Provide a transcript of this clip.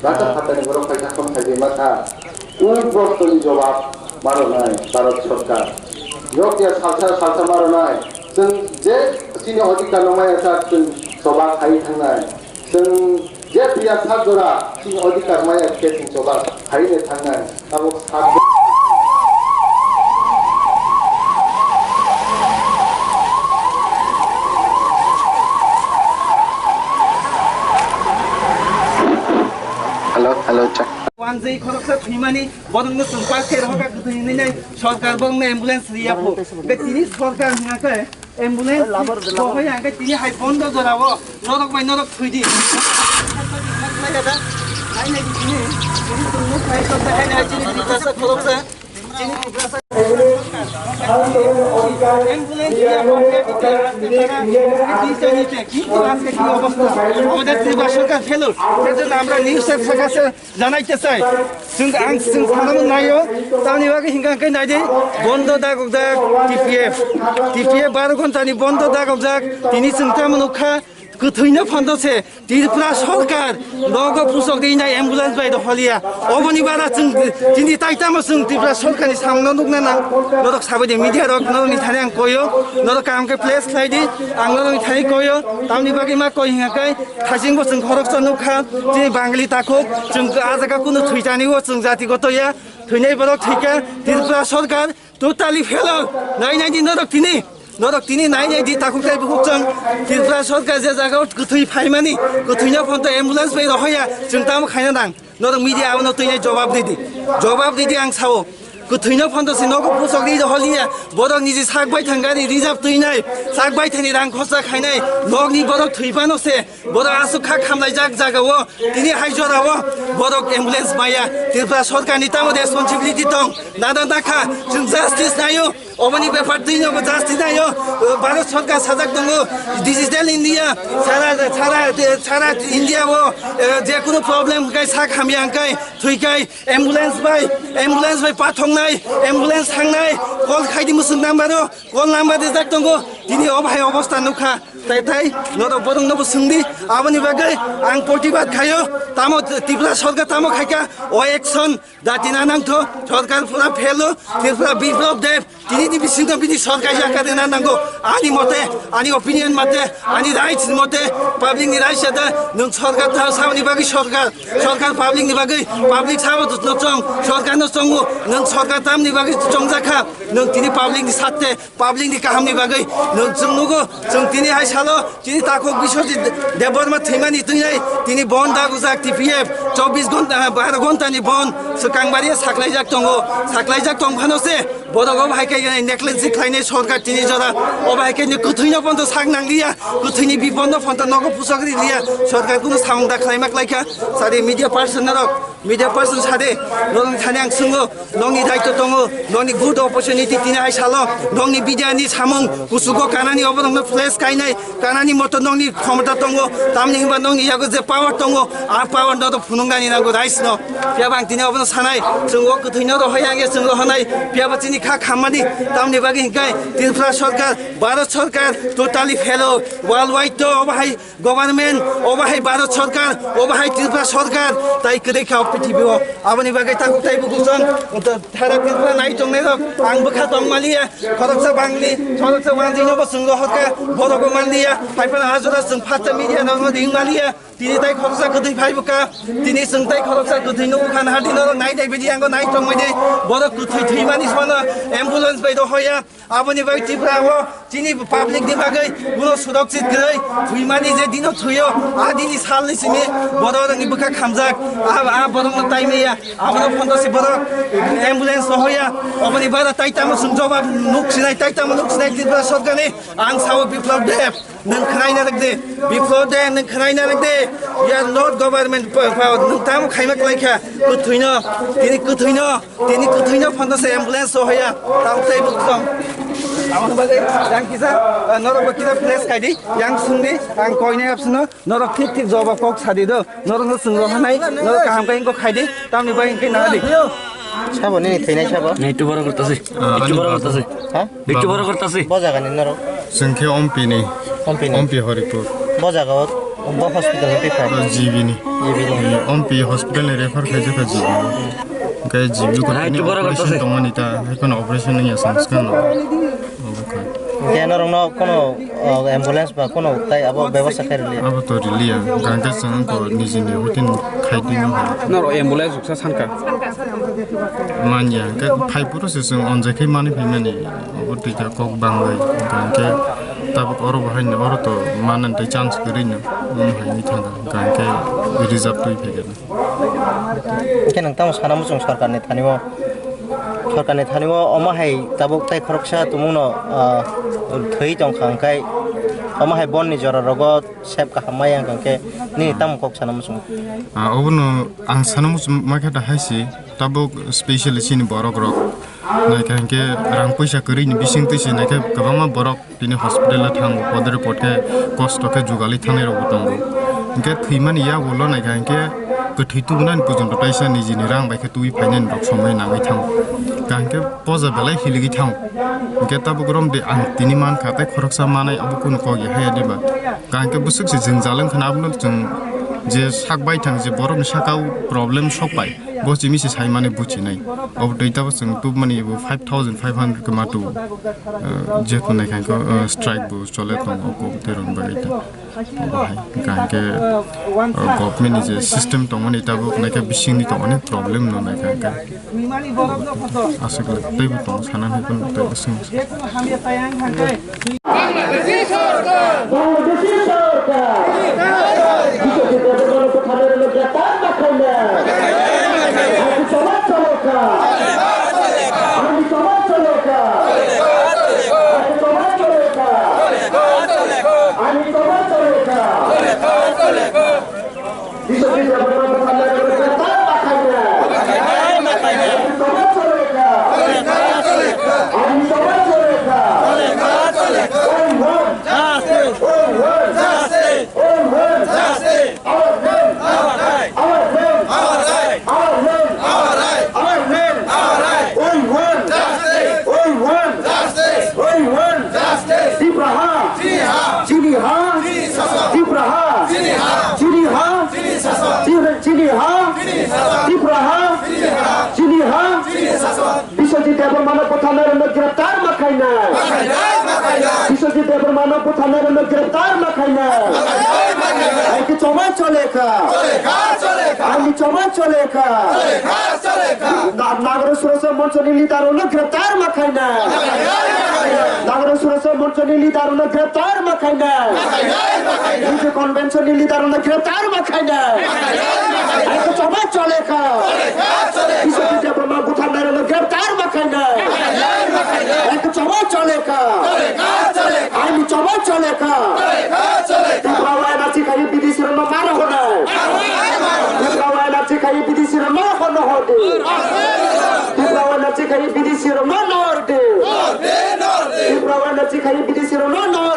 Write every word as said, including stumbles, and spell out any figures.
Rajak phatani borok kaisa khom khaijai ma kha. Ui borok toni jobab ma rwnai Bharat Sarkar. Yok ya salsa salsa ma rwnai. Chwng je chini odhikar no maya kha chwng choba khai thangnai. Chwng je phiya sat jora chini odhikar maya khe chwng choba khai le thangnai. Tabuk sat Hello, hello, check. Wanjwi khoroksa thwimani, borokno chwng pass khe rohorkha kwthwi hinwi nai sorkar borokno ambulance riya pho. Be tini sorkar hwnga khe ambulance rohoi hwnga khe tini hai bondo jorao norok bai norok thwidi. Nai nai tini, tini chwngno khlai khoroksa, hai nai chini khoroksa, khoroksa. Ambulance দিয়া পৌঁছে দিতে রাস্তা ছাড়া, এই দুই চার নিচে। কিন্তু আজকে কি অবস্থা? আমাদের ত্রিপুরা সরকার ফেলুর। এর জন্য আমরা নিউজ সেন্টারের কাছে জানাইতে চাই। Chwng ang chwng sanamung naio, tamni bagwi hingka hingke naidi bondo dagokjak T P F. T P F baro ghontani bondo dagokjak, tini chwng tamo nukha, kwthwino phanto se. Tripura sorkar nogo pusok rinai ambulance bai roholiya. Oboni bara chwng chini taitamo chwng Tripura sorkarni samungno nukna nang. Norok sabaidi media rok norokni thani ang koyo. Norok kaham khe place khlai di. Ang norokni thani koyo. Tamni bagwi ma koi hingka khe thasingbo chwng khoroksa nukha. Chini Bangali takhuk chwng ah jaga kunu thwijani o chwng jati goto ya. Thwinai borok thwikha. Tripura sorkar totally failure. Nai nai di norok tini. Norok tini nai nai di takhuk tei bukhuk chwng Tripura sorkar je jaga o kwthwi phaimani, kwthwino phonto ambulance bai rohoya, chwng tamo khaina nang. Norok media abono twi nai jobab di di. Jobab di di ang sao. Kwthwino phonto se nogo pusok di roholiya. Borok niji sak bai thang gari reserve twi nai. Sak bai thani rang khorsa khainai. Nokni borok thwi phano se. Borok aswk kha khamlaijak jaga o. Tini hai jora o. Borok ambulance maya. Tripura sorkarni tamo responsibility tong. Nana nakha. Chwng justice nayo. Oboni bepar twi nogo justice nayo, Bharat Sarkar sajak tongo, Digital India, sara, sara, sara India o, eh, je kunu problem hwnkhe sak hamya hwnkhe thwikhai ambulance bai, ambulance bai pathongnai, ambulance thangnai, call khaidi musuk number o, call number rijak tongo, tini o bahai obostha nukha, tai tai, norok borok nobo swngdi, aboni bagwi ang protibad khaio, tamo Tripura Sarkar tamo khaikha, o action, Dati na nangtho, sorkar pura fail o, Tripura Biplab Deb, tini ni bisingo bini sorkar yakar na nango. Ani mote, ani opinion mote, ani rights mote, public ni rights ada, nwng sorkar ta saboni bagwi sorkar, sorkar public ni bagwi, public sabo to chong, sorkar no chongo, nwng sorkar tamni bagwi chongjakha, nwng tini public ni satte, Public ni kaham ni bagwi nwng chwng nugo, chwng tini hai salo, chini takhuk Biswajit Debbarma thwimani twi nai, tini bon dagujak T P F, chobbish ghonta, baro ghonta ni bon, swkang baria saklaijak tongo, saklaijak tong phano se, borok obo hai khe negligence khlainai sorkar tini jora, obo hai khe ni kwthwino bondo sak nangliya, kwthwini bipodno phonto nogo pusok riliya, sorkar kunu samung da khlaima klaikha, sari media person norok. Media person sade, norokni thani ang swngo, nokni daitw tongo, nokni good opportunity tini hai salo, nokni media ni samung, kuchugo kanani oborokno flash kainai, kanani moto nokni khomota tongo, tamni hinba nokni yago je power tongo, a power no phunuknani nango rights no. Phiya bang tini obono sanai, chwng o kwthwino rohoi ang ye chwng rohonai, phiya ba chini kha khammani, tamni bagwi hinkai Tripura sorkar, Bharat sorkar, totally fail o, worldwide to obo hai Government, obo hai Bharat Sarkar, obo hai Tripura Sarkar, tai kwrwi kha o prithibi o. Aboni bagwi takhuk tai bukuchon, to thara Tripura nai tongnai rok, ang bwkha tong maliya, khoroksa Bangli, khoroksa Wanjwi no bo chwng rohorkha, borok bo manliya, hai phano ajora chwng phatsa media no ring maliya, tini tai khoroksa kwtwi phai bwkha, tini chwng tai khoroksa kwtwi no bwkha na hati no nai dai bidi ang nai tong mani, borok kwtwi thwi mani sono ambulance bai rohoya. Aboni bagwi Tripura o chini public ni bagwi uno surakshit kwrwi thwimani je dino thwiyo, a dini salni simi borok rokni bwkha khamjak, a, a borok no tai maya, abono phondo si borok ambulance no hoya, oboni bara tai tamo sung jobab nuk sinai, tai tamo nuk sinai Tripura sorkar ni, ang sao Biplab Deb. Nwng khwnaina rwk di, Biplab Deb, nwng khwnaina rwk di, you are not government power, nwng tamo khaima kwlai kha, kwthwino, tini kwthwino, tini kwthwino phanto se ambulance so hoya, tamo tei bwkhwrang. Aboni bagwi yang kisa, ah, norok bo kisa place khai di, yang swng di, ang koinai absino, norok thik thik jawab kok sa di do, norok no swng rohanai, norok kaham khe wngkok khai di, tamni bagwi wngkhe nang di. Sabo nini thwinai sabo? Nai tu borok kortasi. Ah, nai tu borok kortasi. Ha? Nai tu borok kortasi. Bo jaga ni norok? Chwng khe Ompi ni. Ompi ni? Ompi Horipur. Bo jaga o Bo hospital ni twi phai? G B ni. G B ni. Ompi hospital ni refer khaijak kha G B ni. Hwnkhe G B ko Hai, tini tubura operation gotose. Tongmani ta, hai kheno operation wngya samsukha no. Obo kha. Hwnkhe norokno kono, o, ambulance ba kono tai abo bebosta khairwliya? Abo to riliya, hwnkhe chwng ko nijini routine khai twi no hai. Norok ambulance uksa sankha? Manya, hwnkhe phai phuru se chwng onjak khe manwi phaimani. Obo twi kha kok bangwi, hwnkhe tabuk oro bo haino oro to manani tei chance kwrwi no, omo hai wngwi thangkha, hwnkhe reserve twi phaikha. Hwnkhe nwng tamo sana muchung sorkarni thani o, sorkarni thani o omo hai tabuk tai khoroksa tumungno, ah, thwi tongkha, hwnkhe omo hai bonni jora rogo sep kaham maya wngkha, hwnkhe nini tamo kok sana muchung? Ah, obono ang sana muchung maikha da hai se. Tabuk specially chini borok rok naikha hinkhe rang puisa kwrwini bising twi se naikhe kwbangma borok tini hospital o thango, podre podre kosto khe jugali thangnai rokbo tongo. Hinkhe thwimani yagulo naikha hinkhe kwthwi tubunani pojonto taisa nijini rang bai khe tubui phainani rok somoi nangwi thango. Ka hinkhe poja belai hiligwi thango. Hinkhe tabuk romde ang tini mankha tei khoroksa manai abo kunu kok ya haya diba. Ka hinkhe bwswk se jwngjal wngkha abono chwng je sak baithang je borokni sakao problem sok bai. Bo chini se saimani buchinai. Obo twi tabo chwng tubmani bo five thousand five hundred khe matu. Eh, jephru naikha khe, eh, strike bo chole tongo kok terong bagwi ta. Obo hai hwnkha khe, eh, government ni je system tongmani tabuk naikha bisingni tongmani problem no naikha khe. Aswk le teibo tong sana hai phano teibo swng. Bangladeshi সরকার বিশ্বজিৎ দেববর্মনকে থানার মধ্যে গ্রেপ্তার না করলে আমি সমাজ চলেকা, আমি সমাজ চলেকা, আমি সমাজ চলেকা, আমি সমাজ চলেকা। বিশ্বজিৎ দেববর্মনকে থানার মধ্যে গ্রেপ্তার না করলে আমি সমাজ চলেকা, আমি সমাজ চলেকা। ওই হন, ওই হন, ওই হন। Justice! Our name! Our right! Our name! Our right! Our name! Our right! Our name! Our right! We want! Justice! We want! Justice! We want! Justice! Tipraha! Chiniha! Chiniha! Chini sason! Tipraha! Chiniha! Chiniha! Chini sason! Chini, Chiniha! Chini sason! Tipraha! Chiniha! Chiniha! Chini sason! Biswajit Debbarmano bwtharnairokno greptar ma khainai. Ma khainai, ma khainai. Biswajit Debbarmano bwtharnairokno greptar ma khainai. Ma khainai, ma khainai. Hai khe chomai chole kha. Chole kha, chole kha. Ani chomai chole kha. Chole kha, chole kha. Na-, Nagaraj Surajya Monchoni leader rokno greptar ma khainai. Ma khainai, ma khainai. Nagaraj Surajya Monchoni leader rokno greptar ma khainai. Ma khainai, ma khainai. Niji convention ni leader rokno greptar ma khainai. Ma khainai, ma khainai. Hai khe chomai chole kha. Chole kha, chole kha. Biswajit Debbarma bwtharnairokno greptar ma khainai. Hai khe chomai chole kha. Chole kha, chole kha. Ani chomai chole kha. Chole kha, chole kha. Tipra o N R C khai B D C rokno ma rohornai. Tipra o N R C khai B D C rokno ma rohorno hor di. Tipra o N R C khai B D C rokno ma hor di. Tipra o N R C khai B D C rokno ma hor di.